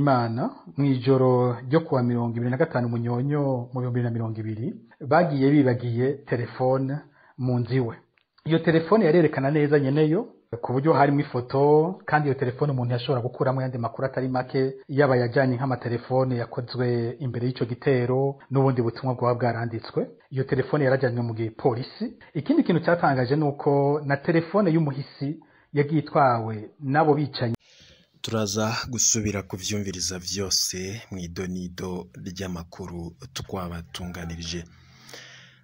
w'Imana mw'ijoro ryo kuwa 25 Munyonyo mu 2020 bagiye bibagiye telefone mu nzu iwe. Iyo telefone yarerekana neza nyeneyo ku buryo harimo ifoto, kandi iyo telefone umuntu yashobora gukuramo yandi makuru atari make, yaba yajanye nk'amatelefone yakozwe imbere y'ico gitero n'ubundi butumwa bwaba bwaranditswe. Iyo telefone yarajanywe mu gipolisi. Ikindi kintu cyatangaje nuko na telefone y'umuhisi yagiye itwawe n'abo bicanyi. Turaza gusubira kuvyumviriza vyose mw'idonido ry'amakuru twabatunganirije.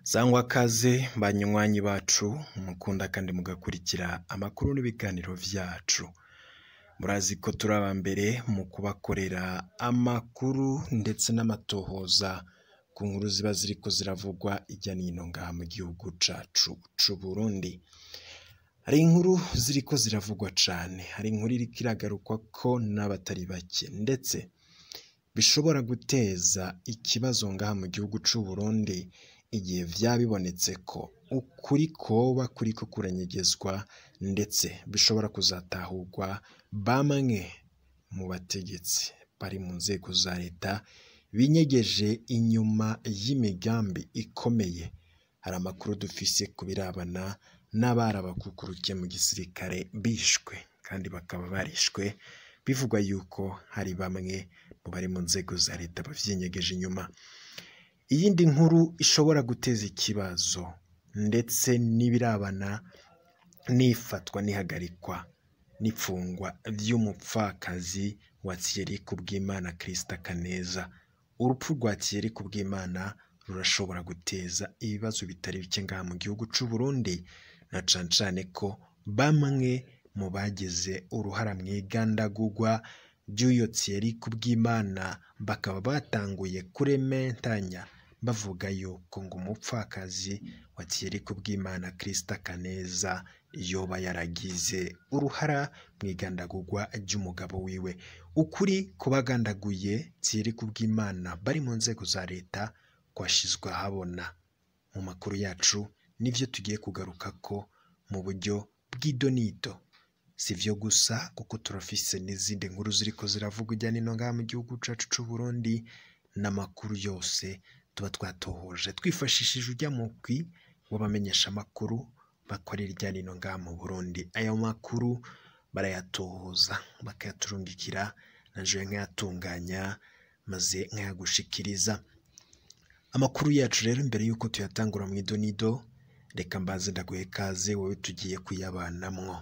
Sangwa kaze banywanyi bacu mukunda kandi mugakurikira amakuru n'ibiganiro vyacu. Murazi ko turi aba mbere mu kubakorera amakuru ndetse n'amatohoza ku nkuru ziba ziriko ziravugwa irya nino ngaha mu gihugu cacu c'u Burundi. Hari inkuru ziriko ziravugwa cane, hari inkuru iriko iragarukwa ko n'abatari bake ndetse bishobora guteza ikibazo ngaha mu gihugu c'u Burundi igihe vyabibonetse ko ukuri koba kuriko kuranyegezwa ndetse bishobora kuzatahurwa bamwe mu bategetsi bari mu nzego za leta binyegeje inyuma y'imigambi ikomeye. Hari amakuru dufise ku birabana n'abari abakukuruke mu gisirikare bishwe kandi bakaba barishwe bivugwa yuko hari bamwe mu bari mu nzego za leta bavyinyegeje inyuma. Iyindi nkuru ishobora guteza ikibazo ndetse n'ibirabana n'ifatwa n'ihagarikwa n'ifungwa vy'umupfakazi wa Thierry Kubwimana Christa Kaneza. Urupfu rwa Thierry Kubwimana rurashobora guteza ibibazo bitari bike ngaha mu gihugu c'u Burundi, na cane cane ko bamwe mu bagize uruhara mw'igandagurwa ry'uyo Thierry Kubwimana bakaba batanguye kurementanya bavuga yuko ngo umupfakazi wa Thierry Kubwimana Christa Kaneza yoba yaragize uruhara mw'igandagurwa ry'umugabo wiwe. Ukuri kubagandaguye Thierry Kubwimana bari mu nzego za leta kwashizwe ahabona mu makuru yacu, nivyo tugiye kugaruka ko mu buryo bw'idonito. Sivyo gusa kuko turafise n'izindi nkuru ziriko ziravugwa irya nino ngaha mu gihugu cacu c'u Burundi, n'amakuru yose tuba twatohoje twifashishije urya mugwi w'abamenyesha amakuru bakorera irya nino ngaha mu Burundi. Ayo makuru barayatohoza bakayaturungikira, naje nkayatunganya maze nkayagushikiriza. Amakuru yacu rero imbere yuko tuyatangura mw'idonido, reka mbanze ndaguhe kaze wowe tugiye kuyabanamwo.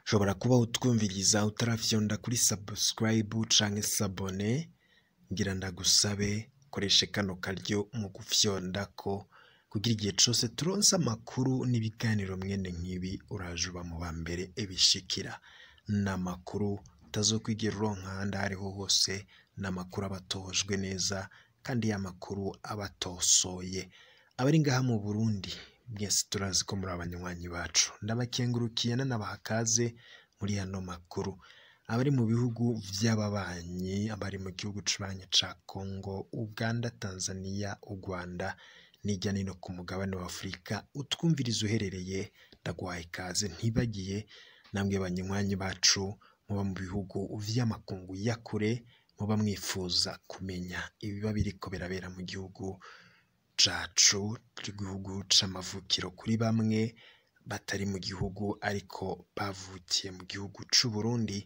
Ushobora kuba utwumviriza utarafyonda kuri subscribe canke s'abonner, ngira ndagusabe koreshe kano karyo mu gufyondako kugira igihe cose turonse amakuru n'ibiganiro mwene nk'ibi uraje uba mu ba mbere ibishikira. N'amakuru utazokwigera uronka ahandi aho ariho hose, n'amakuru aba atohojwe neza kandi ya makuru aba atosoye. Abari ngaha mu Burundi mwese turazi ko muri abanywanyi bacu, ndabakengurukiye nanabaha kaze muri ano makuru. Abari mu bihugu vy'ababanyi, abari mu gihugu c'ububanyi ca Congo, Uganda, Tanzania, u Rwanda n'irya nino ku mugabane wa Afurika, utwumviriza uherereye ndaguhaye ikaze. Ntibagiye namwe banywanyi bacu muba mu bihugu vy'amakungu ya kure, muba mwifuza kumenya ibiba biriko birabera mu gihugu cacu, igihugu c'amavukiro kuri bamwe batari mu gihugu ariko bavukiye mu gihugu c'u Burundi,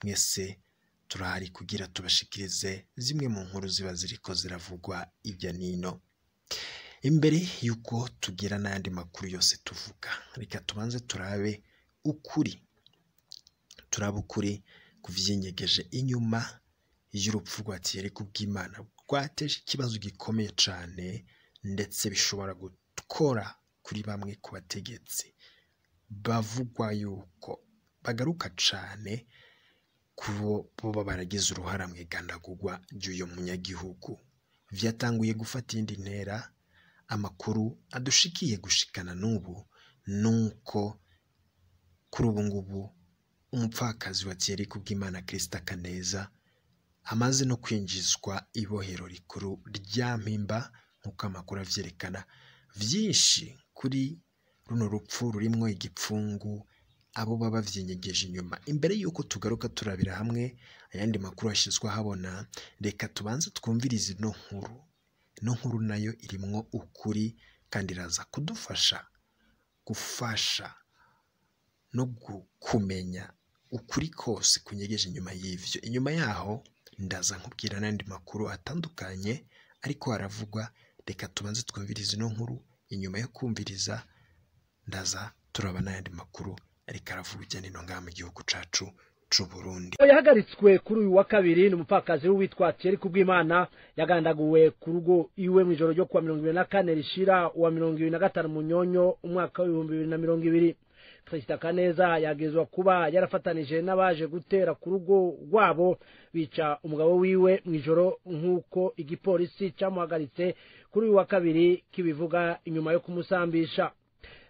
mwese turahari kugira tubashikirize zimwe mu nkuru ziba ziriko ziravugwa irya nino. Imbere yuko tugira n'ayandi makuru yose tuvuga, reka tubanze turabe ukuri, turabe ukuri kuvyinyegeje inyuma y'urupfu rwa Thierry Kubwimana rwateje ikibazo gikomeye cane ndetse bishobora gukora kuri bamwe ku bategetsi bavugwa yuko bagaruka cane kubo boba baragize uruhara mw'igandagurwa ry'uyo munyagihugu. Vyatanguye gufata iyindi ntera. Amakuru adushikiye gushikana n'ubu nuko kuri ubu ngubu umupfakazi wa Thierry Kubwimana Christa Kaneza amaze no kwinjizwa ibohero rikuru rya Mpimba nk'uko amakuru avyerekana. Vyinshi kuri runo rupfu rurimwo igipfungu abo baba bavyinyegeza inyuma. Imbere yuko tugaruka turabira hamwe ayandi makuru ashizwe ahabona, reka tubanze twumvirize ino nkuru. Ino nkuru nayo irimwo ukuri kandi iraza kudufasha gufasha no kumenya ukuri kose kunyegeje inyuma y'ivyo. Inyuma yaho ndaza nkubwira n'andi makuru atandukanye ariko aravugwa. Reka tubanze twumvirize ino nkuru, inyuma yo kumviriza ndaza turaba n'ayandi makuru ariko aravugwa ijya n'ino ngaha mu gihugu cacu c'u Burundi. Yahagaritswe kuri uyu wa kabiri n'umupfakazi witwa Thierry Kubwimana, yagandaguwe ku rugo iwe mu ijoro ryo kuwa 24 rishira wa 25 Munyonyo umwaka wa 2020. Perezida Kaneza yagezwa kuba yarafatanije n'abaje gutera ku rugo rwabo bica umugabo wiwe mu ijoro, nk'uko igipolisi cyamuhagaritse kuri uyu wa kabiri kibivuga inyuma yo kumusambisha.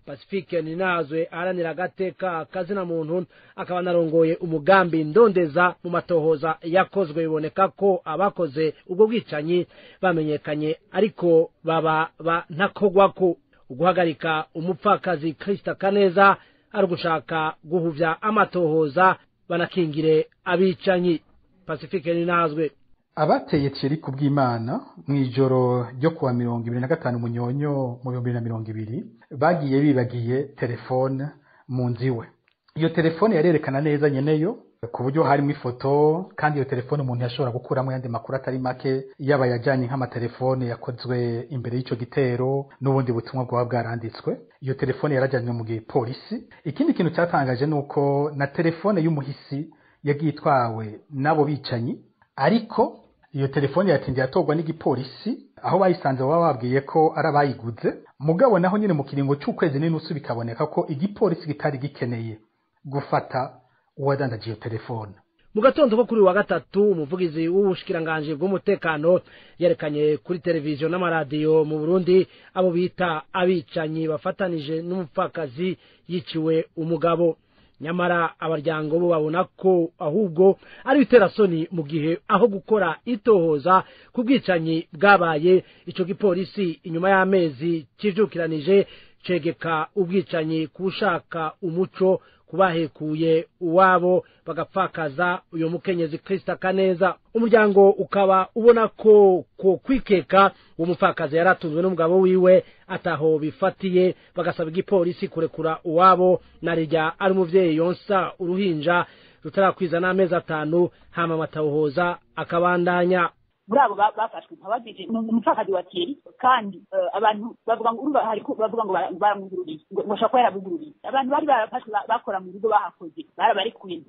Pacifique Ninazwe aharanira agateka kazina muntu akaba narongoye umugambi ndondeza mu matohoza yakozwe, biboneka ko abakoze ubwo bwicanyi bamenyekanye ariko baba ntakogwako. Uguhagarika umupfakazi Krista Kaneza ari gushaka guhuvya amatohoza banakingire abicanyi. Pacifique Ninazwe: Abateye Thierry Kubwimana mu ijoro ryo kuwa 25 Munyonyo mu 2020 bagiye bibagiye telefone mu nzu iwe. Iyo telefone yarerekana neza nyeneyo, ku buryo harimo ifoto, kandi iyo telefone umuntu yashobora gukuramo yandi makuru atari make, yaba yajyanye nk'amatelefone yakozwe imbere y'icyo gitero n'ubundi butumwa bwaba bwaranditswe. Iyo telefone yarajyanywe mu gipolisi. Ikindi kintu cyatangaje ni uko na telefone y'umuhisi yagiye itwawe n'abo bicanyi, ariko iyo telefone yatinze yatorwa n'igipolisi, aho bayisanze baba babwiye ko ari abayiguze. Mugabo naho nyine mu kiringo c'ukwezi n'inusu bikaboneka ko igipolisi kitari gikeneye gufata uwadandaje iyo telefone. Mu gatondo ko kuri wa gatatu, umuvugizi w'ubushikiranganje bw'umutekano yerekanye kuri televiziyo n'amaradiyo mu Burundi abo bita abicanyi bafatanije n'umupfakazi yiciwe umugabo. Nyamara abaryango bo babona ko ahubwo ari biterasoni mu gihe aho gukora itohoza ku bwicanyi bwabaye, ico gipolisi inyuma y'amezi kivyukiranije cegeka ubwicanyi kushaka umuco kubahekuye uwabo bagapfakaza uyo mukenyezi Krista Kaneza. Umuryango ukaba ubona ko kwikeka uwo mupfakazi yaratunzwe n'umugabo wiwe ataho bifatiye, bagasaba igipolisi kurekura uwabo narijya ari umuvyeyi yonsa uruhinja rutarakwiza n'amezi 5, hama amatohoza akabandanya. Muri abo bafashwe nkabajije umupfakazi wa Thierry, kandi abantu bavuga ngo urumva hariko bavuga ngo baramugururiye, ngo ashaka ko yarabugururiye. Abantu bari barafashwe bakora mu rugo bahakoze barabarekuye,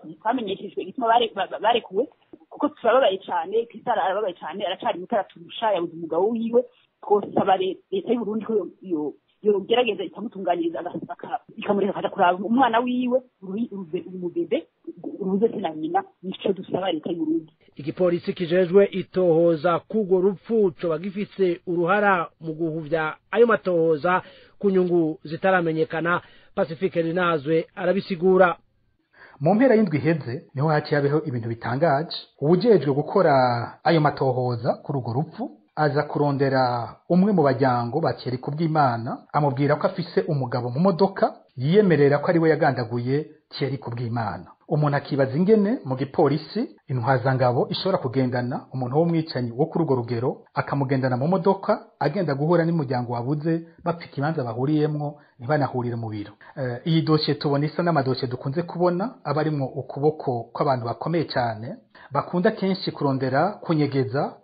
ntitwamenyeshejwe igituma barekuwe, kuko turababaye cyane. Krista arababaye cyane, aracari muto, araturusha, yabuze umugabo wiwe. Twosaba leta y'u Burundi ko yogerageza ikamutunganiriza, ikamureka akaja kuraba umwana wiwe umubebe uruze se na nyina. Nico dusaba leta y'u Burundi. Igipolisi kijejwe itohoza k'urwo rupfu coba gifise uruhara mu guhuvya ayo matohoza ku nyungu zitaramenyekana. Pacifique Ninazwe arabisigura. Mu mpera y'indwi iheze niho haciye habeho ibintu bitangaje. Uwujejwe gukora ayo matohoza kuri urwo rupfu aza kurondera umwe mu bajyango ba Thierry Kubwimana, amubwira ko afise umugabo mu modoka yiyemerera ko ari we yagandaguye Thierry Kubwimana. Umuntu akibaza ingene mu gipolisi intwazangabo ishobora kugendana umuntu w'umwicanyi wo kuri urwo rugero, akamugendana mu modoka agenda guhura n'umuryango wabuze bapfa ikibanza bahuriyemwo ntibanahurire mu biro. Iyi dosiye tubona isa n'amadosiye dukunze kubona aba arimwo ukuboko kw'abantu bakomeye cyane, bakunda kenshi kurondera kunyegeza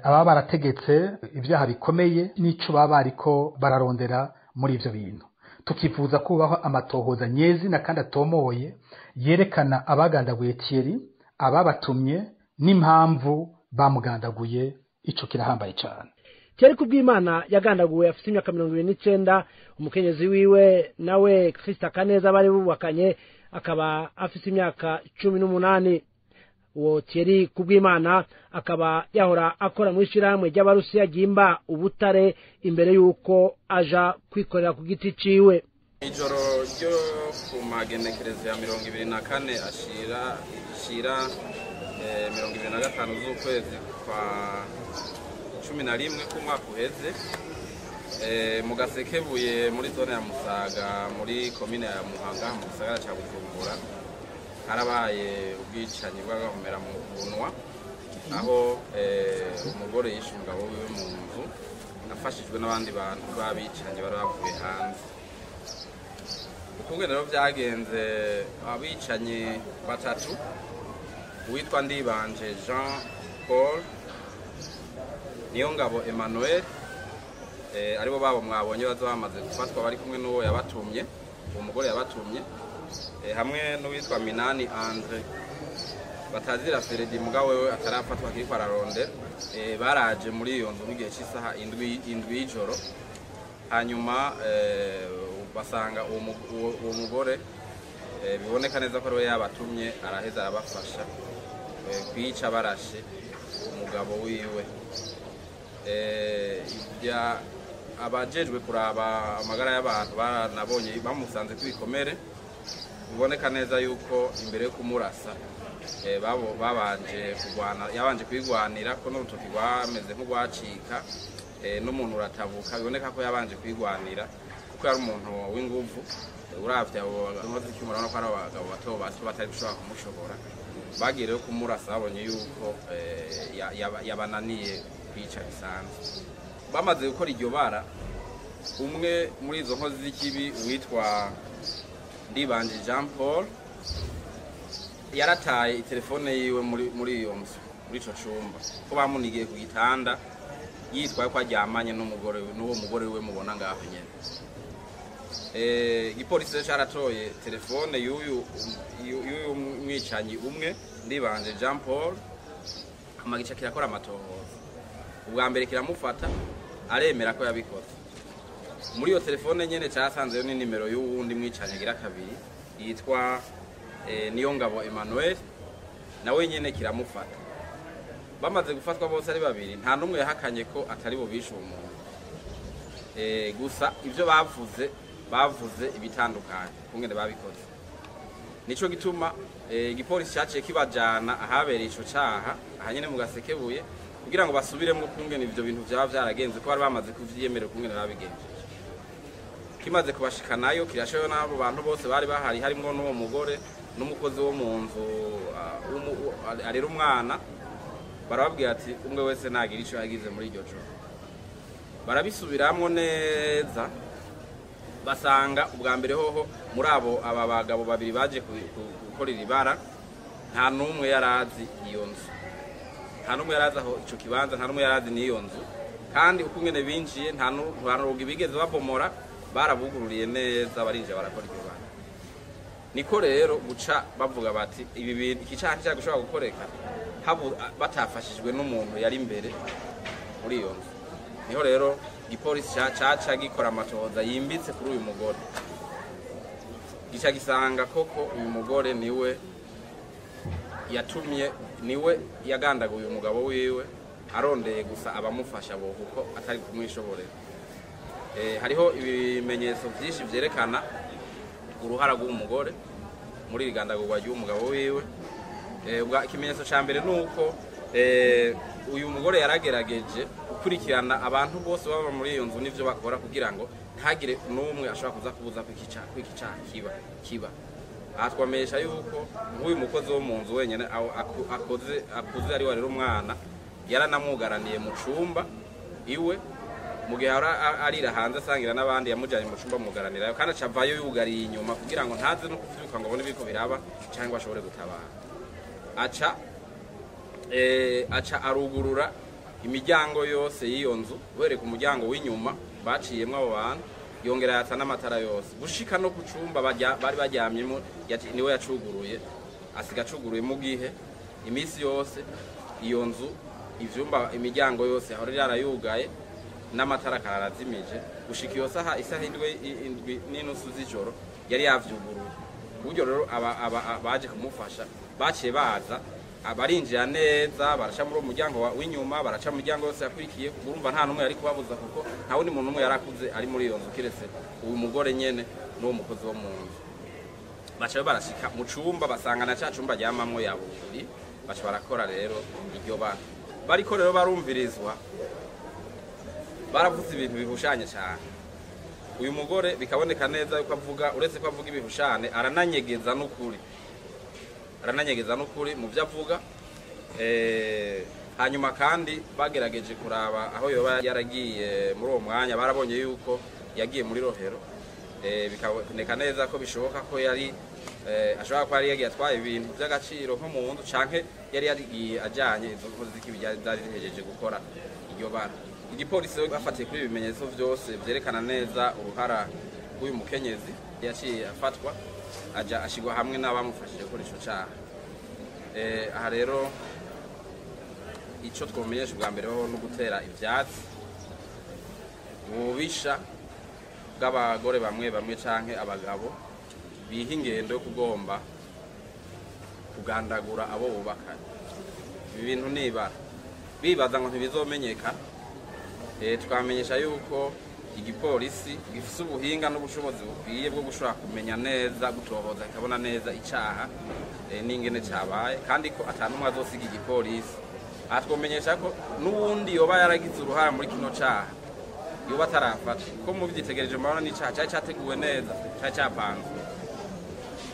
ababa barategetse ibyaha bikomeye n'ico baba bariko bararondera muri ivyo bintu. Tukifuza kubaho amatohoza nyezi na kandi atomoye yerekana abagandaguye Thierry, ababatumye n'impamvu bamugandaguye. Ico kirahambaye cyane. Thierry Kubwimana yagandaguwe afite imyaka 29, umukenyezi wiwe nawe Krista Kaneza bari bubakanye akaba afite imyaka 18. Uwo Thierry Kubwimana akaba yahora akora mu ishyirahamwe ry'Abarusiya ryimba ubutare imbere y'uko aja kwikorera ku giti ciwe. Ijoro ryo ku magenekerezo ya 24 ashira 25 z'ukwezi kwa 11 k'umwaka uheze, Mu Gasekebuye, muri zone ya Musaga, muri komine ya Muhanga, mu gisagara ca Bujumbura, harabaye ubwicanyi bw'agahomera mu bunwa, aho umugore yishe umugabo wiwe mu nzu afashijwe n'abandi bantu b'abicanyi bari bavuye hanze. Ukungene rero vyagenze, abicanyi batatu, uwitwa Ndibanje Jean Paul, Niyongabo Emmanuel, aribo babo mwabonye baza bamaze gufatwa bari kumwe n'uwo yabatumye, uwo mugore yabatumye, hamwe n'uwitwa Minani Andre batazira Feredi, mugabo wewe atarafatwa akiriko ararondera. Baraje muri iyo nzu nk'igihe cy'isaha 7 y'ijoro, hanyuma basanga uwo mugore, biboneka neza ko ariwe yabatumye, araheza arabafasha kwica barashe umugabo wiwe. Abajejwe kuraba amagara y'abantu baranabonye bamusanze kw'ibikomere, biboneka neza yuko imbere yo kumurasa babanje kurwana, yabanje kwigwanira ko n'urutoki rwameze nk'urwacika, n'umuntu uratabuka. Biboneka ko yabanje kwigwanira kuko yari umuntu w'inguvu. Uravye abo nkozi z'icyuma, urabona ko ari abagabo bato bato batari gushobora kumushobora. Bagiye rero kumurasa babonye yuko yabananiye kwica bisanzwe. Bamaze gukora iryo bara, umwe muri izo nkozi z'ikibi witwa Ndibanje Jean Paul yarataye itelefone yiwe muri iyo nzu, muri ico cumba, ko bamunigiye ku gitanda yitwaye ko aryamanye n'umugore, n'uwo mugore we mubona ngaho nyene. Igipolisi rero caratoye telefone y'uyu mwicanyi umwe, Ndibanje Jean Paul, hama gica kirakora amatohoza. Ubwa mbere kiramufata, aremera ko yabikoze. Muri iyo telefone nyene casanzeyo ni nimero y'uwundi mwicanyi agira kabiri yitwa Niyongabo Emmanuel, nawe nyene kiramufata. Bamaze gufatwa bose ari babiri, nta n'umwe yahakanye ko atari bo bishe uwo muntu. Gusa ivyo bavuze, bavuze ibitandukanye kungene babikoze. Nico gituma igipolisi caciye kibajana ahabereye ico caha, ahanyene mu Gasekebuye, kugira ngo basubiremwo kungene ivyo bintu vyaba vyaragenze, ko bari bamaze kuvyiyemerera kungene babigenjeje. Kimaze kubashikanayo, kirashayo n'abo bantu bose bari bahari, harimwo n'uwo mugore n'umukozi wo mu nzu arera umwana. Barababwira ati umwe wese nagira ico yagize muri iryo joro. Barabisubiramwo neza, basanga ubwa mbere hoho muri abo aba bagabo babiri baje gukora iri bara, nta n'umwe yarazi iyo nzu, nta n'umwe yarazi aho ico kibanza, nta n'umwe yarazi n'iyo nzu. Kandi uko ingene binjiye, nta rugi bigeze babomora, barabugururiye neza, barinjira barakora iryo bara. Niko rero guca bavuga bati ibi bintu, iki caha nticari gushobora gukoreka batafashijwe n'umuntu yari imbere muri iyo nzu. Niho rero igipolisi caca gikora amatohoza yimbitse kuri uyu mugore, gica gisanga koko uyu mugore niwe yatumye, niwe yagandaguye umugabo wiwe, arondeye gusa abamufasha bo kuko atari kumwishoborera. Hariho ibimenyetso byinshi vyerekana uruhara rw'uwo mugore muri iri gandagurwa ry'umugabo wiwe. Ikimenyetso ca mbere nuko uyu mugore yaragerageje gukurikirana abantu bose baba muri iyo nzu n'ivyo bakora, kugira ngo ntihagire n'umwe ashobora kuza kubuza ko iki caha kiba. Aha twamenyesha yuko nk'uyu mukozi wo mu nzu wenyene akuze ari warera umwana, yaranamwugaraniye mu cumba iwe mu gihe arira hanze asangira n'abandi, yamujanye mu cumba amugaranirayo, kandi aca avayo yugariye inyuma kugira ngo ntaze no kuvyuka ngo abone ibiriko biraba canke ashobore gutabara. Aca arugurura imiryango yose y'iyo nzu, uhereye ku muryango w'inyuma baciyemwo abo bantu, yongera yatsa n'amatara yose gushika no ku cumba bari baryamyemo, niwe yacuguruye, asiga acuguruye mu gihe iminsi yose iyo nzu ivyumba imiryango yose ahora yarayugaye n'amatara akararazimije gushika iyo saha, isaha 7:30 z'ijoro yari yavyuguruye. Kuburyo rero abaje kumufasha baciye baza abarinjira neza, baraca muri uwo muryango w'inyuma, baraca mu miryango yose yakurikiye. Urumva nta n'umwe yari kubabuza, kuko nta wundi muntu n'umwe yarakuze ari muri iyo nzu kiretse uyu mugore nyene n'uwo mukozi wo mu nzu. Baca barashika mu cumba, basanga na ca cumba aryamamwo yaburi, baca barakora rero iryo bara. Bariko rero barumvirizwa, Baravuze ibintu bihushanye cyane. Uyu mugore bikaboneka neza yuko avuga, uretse ko avuga ibihushane, arananyegeza n'ukuri. Arananyegeza n'ukuri mu byo avuga. Hanyuma kandi bagerageje kuraba aho yoba yaragiye muri uwo mwanya, barabonye yuko yagiye muri Rohero. Bikaboneka neza ko bishoboka ko yari ashobora kuba yari yagiye atwaye ibintu by'agaciro nko mu nzu, canke yari yagiye ajanye izo nkozi z'ikibi zari zihejeje gukora iryo bara. Igipolisi bafatiye kuri ibimenyetso vyose vyerekana neza uruhara rw'uyu mukenyezi, yaciye afatwa aja ashigwa hamwe n'abamufashije gukora ico caha. Aha rero ico twomenyesha ubwa mbere ho no gutera ivyatsi ububisha bw'abagore bamwe bamwe canke abagabo biha ingendo yo kugomba kugandagura abo bubakanye. Ibi bintu nibara bibaza ngo ntibizomenyekana. Twamenyesha yuko igipolisi gifise ubuhinga n'ubushobozi bukwiye bwo gushobora kumenya neza, gutohoza kikabona neza icaha n'ingene cabaye, kandi ko atanumwe azosiga igipolisi. Aha twomenyesha ko n'uwundi yoba yaragize uruhara muri kino caha yoba atarafatwa, ko muvyitegereje murabona n'icaha cari categuwe neza, cari capanzwe.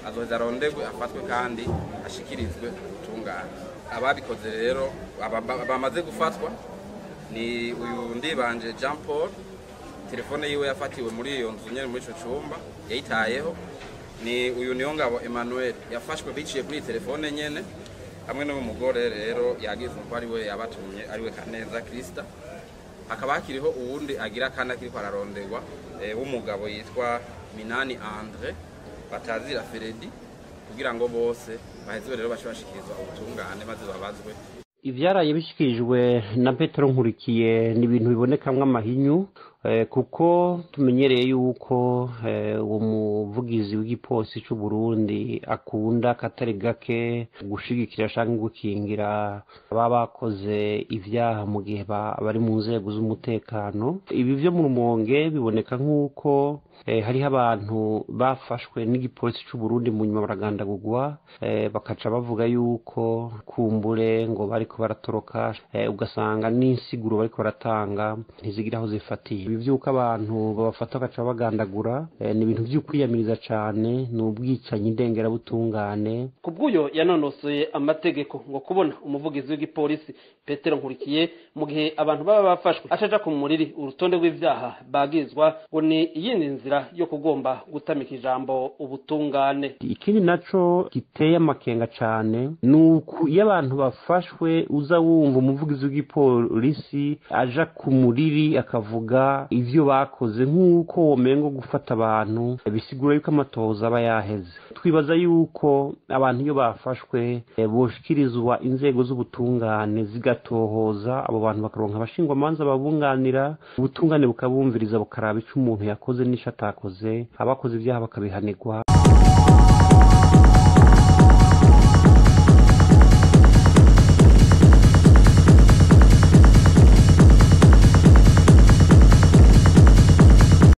Azoheza arondegwe afatwe kandi ashikirizwe ubutungane. Ababikoze rero bamaze gufatwa ni uyu Ndibanje Jean Paul, telefone yiwe yafatiwe muri iyo nzu nyene muri ico cumba yayitayeho. Ni uyu Niyongabo Emmanuel yafashwe biciye kuri telefone nyene, hamwe n'uyu mugore rero yagize ko ari we yabatumye, ari we Kaneza Krista. Hakaba hakiriho uwundi agira kandi akiriko ararondegwa w'umugabo yitwa Minani Andre batazira Feredi, kugira ngo bose baheze rero bace bashikirizwa ubutungane maze babazwe. Ivyaraye bishikirijwe na Petero Nkurikiye ni ibintu bibonekamwo amahinyu, kuko tumenyereye yuko uwo muvugizi w'igipolisi c'u Burundi akunda katari gake gushigikira canke gukingira baba bakoze ivyaha mu gihe bari mu nzego z'umutekano. Ibi vyo mu Rumonge biboneka nk'uko hariho abantu bafashwe n'igipolisi c'u Burundi mu nyuma baragandagurwa, bakaca bavuga yuko kumbure ngo bariko baratoroka, ugasanga n'insiguro bariko baratanga ntizigira aho zifatiye. Ibi vy'uko abantu babafata bagaca bagandagura ni ibintu vy'ukwiyamiriza cane, ni ubwicanyi ndengerabutungane. Kubw'uyo yanonosoye amategeko ngo kubona umuvugizi w'igipolisi Petero Nkurikiye mu gihe abantu baba bafashwe ashaja ku muriri urutonde rw'ivyaha bagizwa, ngo ni iyindi nzira yo kugomba gutamika ijambo ubutungane. Ikindi naco giteye amakenga cane nuko iyo abantu bafashwe uza wumva umuvugizi w'igipolisi aja ku muriri akavuga ivyo bakoze nk'uko womengo gufata abantu bisigura yuko amatohoza aba yaheze. Twibaza yuko abantu iyo bafashwe boshikirizwa inzego z'ubutungane zigatohoza, abo bantu bakaronka abashingwamanza babunganira, ubutungane bukabumviriza bukaraba ico umuntu yakoze n'ico atakoze, abakoze ivyaha bakabihanirwa.